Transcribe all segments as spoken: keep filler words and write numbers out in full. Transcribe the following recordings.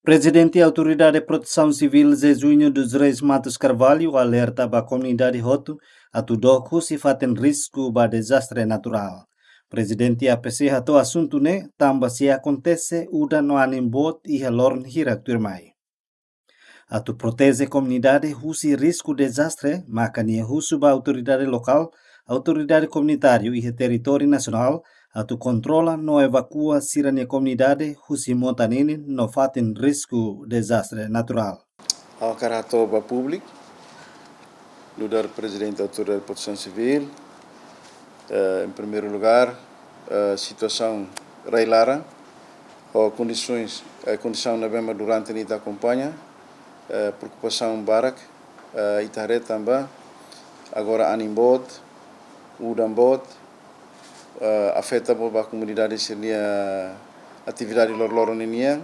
Prezidente Autoridade Protesaun Sivíl, Zezuño dos Reis Matos Carvalho, alerta ba komunidade hotu atu dook husi fatin risku ba dezastre naturál. Prezidente A P C hato'o asuntu ne'e tanba sei akontese udan no anin boot iha loron hirak tuirmai. Atu proteje komunidade husi risku dezastre, maka nia husu ba autoridade lokál, autoridade komunitáriu iha territóriu nasionál, atu kontrola no evakua sira-nia komunidade husi mota ninin no fatin risku dezastre naturál. Ha'u hakarak hato'o ba públiku, nu'udar Prezidente Autoridade Protesaun Sivíl, eh, em primeiro lugar, eh, situasaun rai-laran, ho kondisoens, eh, kondisaun ne'ebé mak durante ne'e ita akompaña, eh, preokupasaun barak, eh, ita haree tanba agora anin boot, udan boot, eh, afeta boot ba komunidade sira-nia atividade loroloron ninian.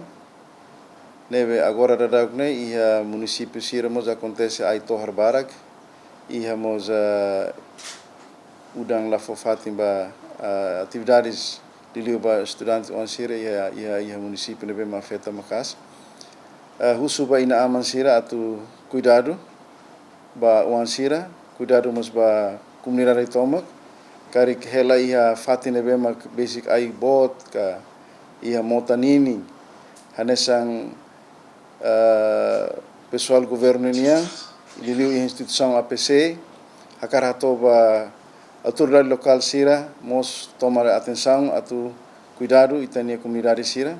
Ne'ebé agora daudauk ne'e iha munisípiu sira mós akontese ai-tohar barak, iha mós, eh, udan la fó fatin ba, eh, atividades liuliu ba estudante oan sira iha, iha, iha munisípiu ne'ebé mak afeta maka'as. Eh, husu ba inan-aman sira atu kuidadu ba oan sira, kuidadu mós ba komunidade tomak, karik hela iha fatin ne'ebé mak besik ai boot ka iha mota ninin, hanesan, eh, pesoál governu nian, liuliu iha instituisaun A P C, hakarak hato'o ba autoridade lokál sira mós tomar atensaun atu kuidadu ita-nia komunidade sira,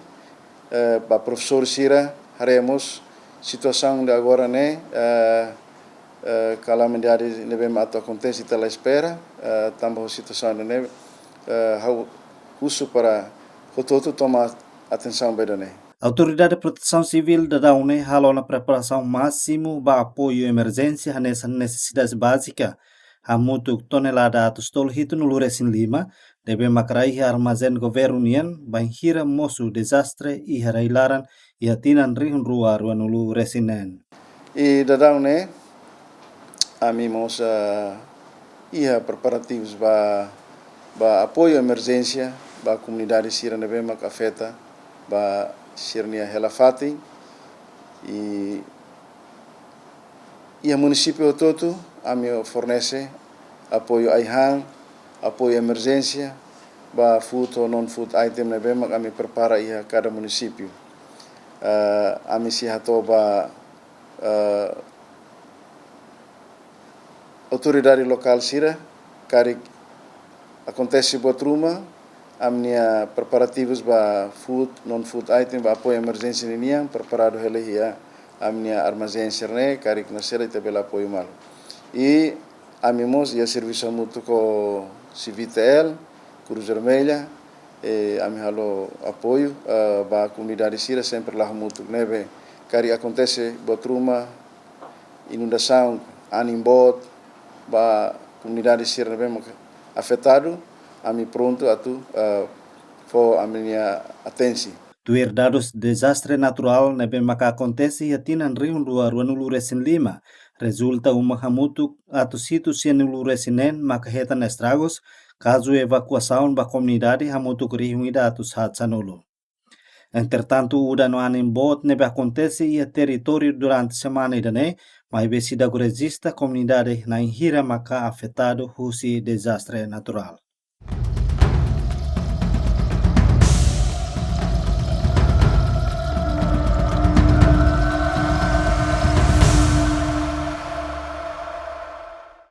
eh, ba profesór sira, haree mós situasaun de agora ne'e, eh, eh, kalamidade ne'ebé mak atu akontese ita la espera, eh, tanba situasaun ne'e, eh, ha'u husu para hotu-hotu toma atensaun ba ida-ne'e. Autoridade Protesaun Sivíl daudaun ne'e halo ona preparasaun másimu ba apoiu emerjénsia hanesan nesesidade bázika, hamutuk tonelada atus tolu hitunulu resin lima, ne'ebé mak rai iha armazén governu nian, bainhira mosu dezastre iha rai-laran iha tinan rihun rua ruanulu resin neen. I daudaun ne'e, ami mós, ah, iha preparativus ba, ba apoiu emerjénsia ba komunidade sira ne'ebé mak afeta ba sira-nia hela fatin. I iha munisípiu hotu-hotu, ami fornese apoiu ai-han, apoiu emerjénsia, ba food ho non-food item ne'ebé mak ami prepara iha kada munisípiu. Eh, ami sei hato'o ba, eh, autoridade lokál sira, karik akontese buat ruma, ami-nia preparativus ba food, non-food item, ba apoiu emerjénsia ninian, preparadu hela iha ami-nia armazén sira-ne'e, karik nasaida ita bele apoiu malu. I ami mós iha servisu hamutuk ho C V T L, Cruz Vermelha, eh, ami halo apoiu, eh, ba komunidade sira sempre la'o hamutuk ne'ebé karik akontese buat ruma, inundasaun, anin boot, ba komunidade sira ne'ebé mak afetadu, ami prontu atu, eh, fó ami-nia atensi. Tuir dadus dezastre naturál ne'ebé maka akontese iha tinan rihun rua ruanulu resin lima, rezulta uma hamutuk atus hitu sianulu resin neen maka hetan estragus, kazu evakuasaun ba komunidade hamutuk rihun ida atus haat sanulu. Entretantu, udan no anin boot ne'ebé akontese iha territóriu durante semana ida-ne'e, maibé seidauk rejista komunidade na'in hira maka afetadu husi dezastre naturál.